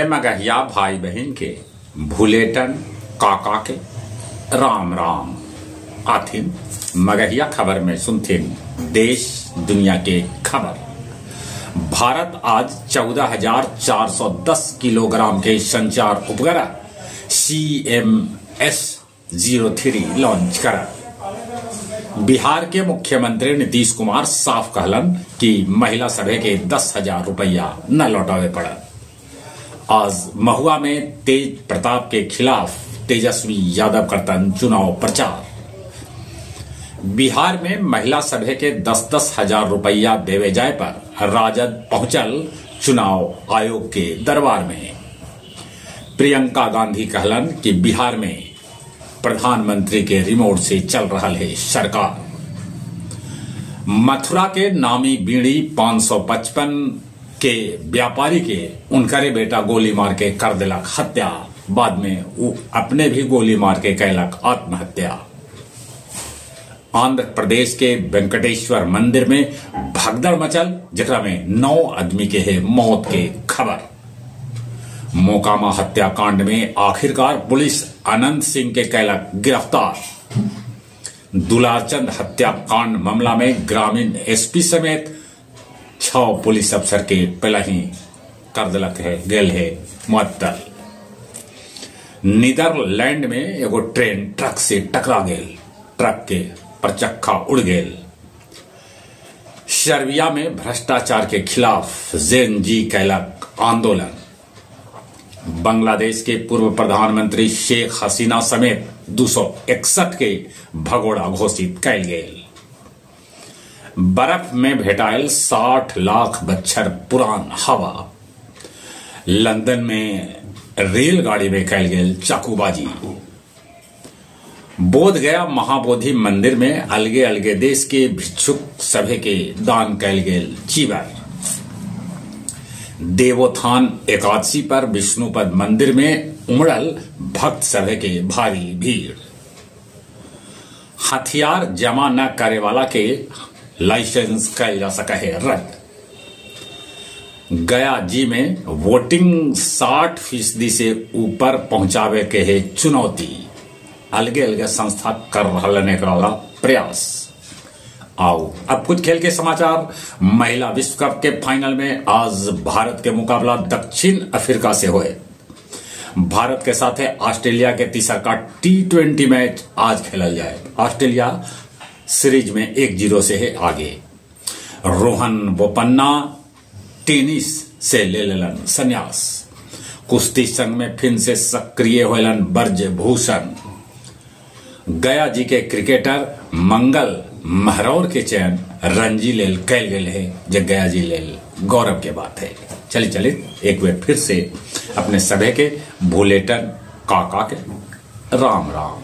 सभे मगहिया भाई बहन के भुलेटन काका के राम राम। आथिन मगहिया खबर में सुनथिन देश दुनिया के खबर। भारत आज 14,410 किलोग्राम के संचार उपग्रह CMS-03 launch कर। बिहार के मुख्यमंत्री नीतीश कुमार साफ कहलन कि महिला सभे के 10,000 रुपया न लौटावे पड़त। आज महुआ में तेज प्रताप के खिलाफ तेजस्वी यादव करतन चुनाव प्रचार। बिहार में महिला सभे के 10-10 हजार रुपया देवे जाए पर राजद पहुंचल चुनाव आयोग के दरबार में। प्रियंका गांधी कहलन कि बिहार में प्रधानमंत्री के रिमोट से चल रहा है सरकार। मथुरा के नामी बीड़ी 555 के व्यापारी के उनकरे बेटा गोली मार के कर दिलक हत्या, बाद में वो अपने भी गोली मार के कैलक आत्महत्या। आंध्र प्रदेश के वेंकटेश्वर मंदिर में भगदड़ मचल, जकरा में 9 आदमी के है मौत के खबर। मोकामा हत्याकांड में आखिरकार पुलिस अनंत सिंह के कैलक गिरफ्तार। दुलारचंद हत्याकांड मामला में ग्रामीण एसपी समेत 6 पुलिस अफसर के पहले ही कर दिलक है गेल है मुअत्तल। नीदरलैंड में एगो ट्रेन ट्रक से टकरा गेल, ट्रक के परचक्का उड़ गेल। सर्बिया में भ्रष्टाचार के खिलाफ जेन जी कैलक आंदोलन। बांग्लादेश के पूर्व प्रधानमंत्री शेख हसीना समेत 261 के भगोड़ा घोषित कैल गेल। बर्फ में भेटायल 60 लाख बच्छर पुरान हवा। लंदन में रेलगाड़ी में कैल गेल चाकूबाजी। बोध गया महाबोधि मंदिर में अलगे अलगे देश के भिक्षुक सभे के दान कैल गेल चीवर। देवोत्थान एकादशी पर विष्णुपद मंदिर में उमड़ल भक्त सभे के भारी भीड़। हथियार जमा न करे वाला के लाइसेंस कैल जा सका है रद्द। गया जी में वोटिंग 60% से ऊपर पहुंचावे के है चुनौती। अलगे अलगे संस्था कर रहा प्रयास। आओ अब कुछ खेल के समाचार। महिला विश्व कप के फाइनल में आज भारत के मुकाबला दक्षिण अफ्रीका से होए। भारत के साथ है ऑस्ट्रेलिया के तीसरा का T20 match आज खेला जाए। ऑस्ट्रेलिया सीरीज में 1-0 से है आगे। रोहन बोपन्ना टेनिस से ले लेलन संन्यास। कुश्ती संघ में फिर से सक्रिय होलन ब्रजभूषण। गया जी के क्रिकेटर मंगल महरौर के चयन रणजी लेल कैल गेल है, जे गया जी लेल गौरव के बात है। चलिए चलिए एक बार फिर से अपने सभे के भुलेटन काका के राम राम।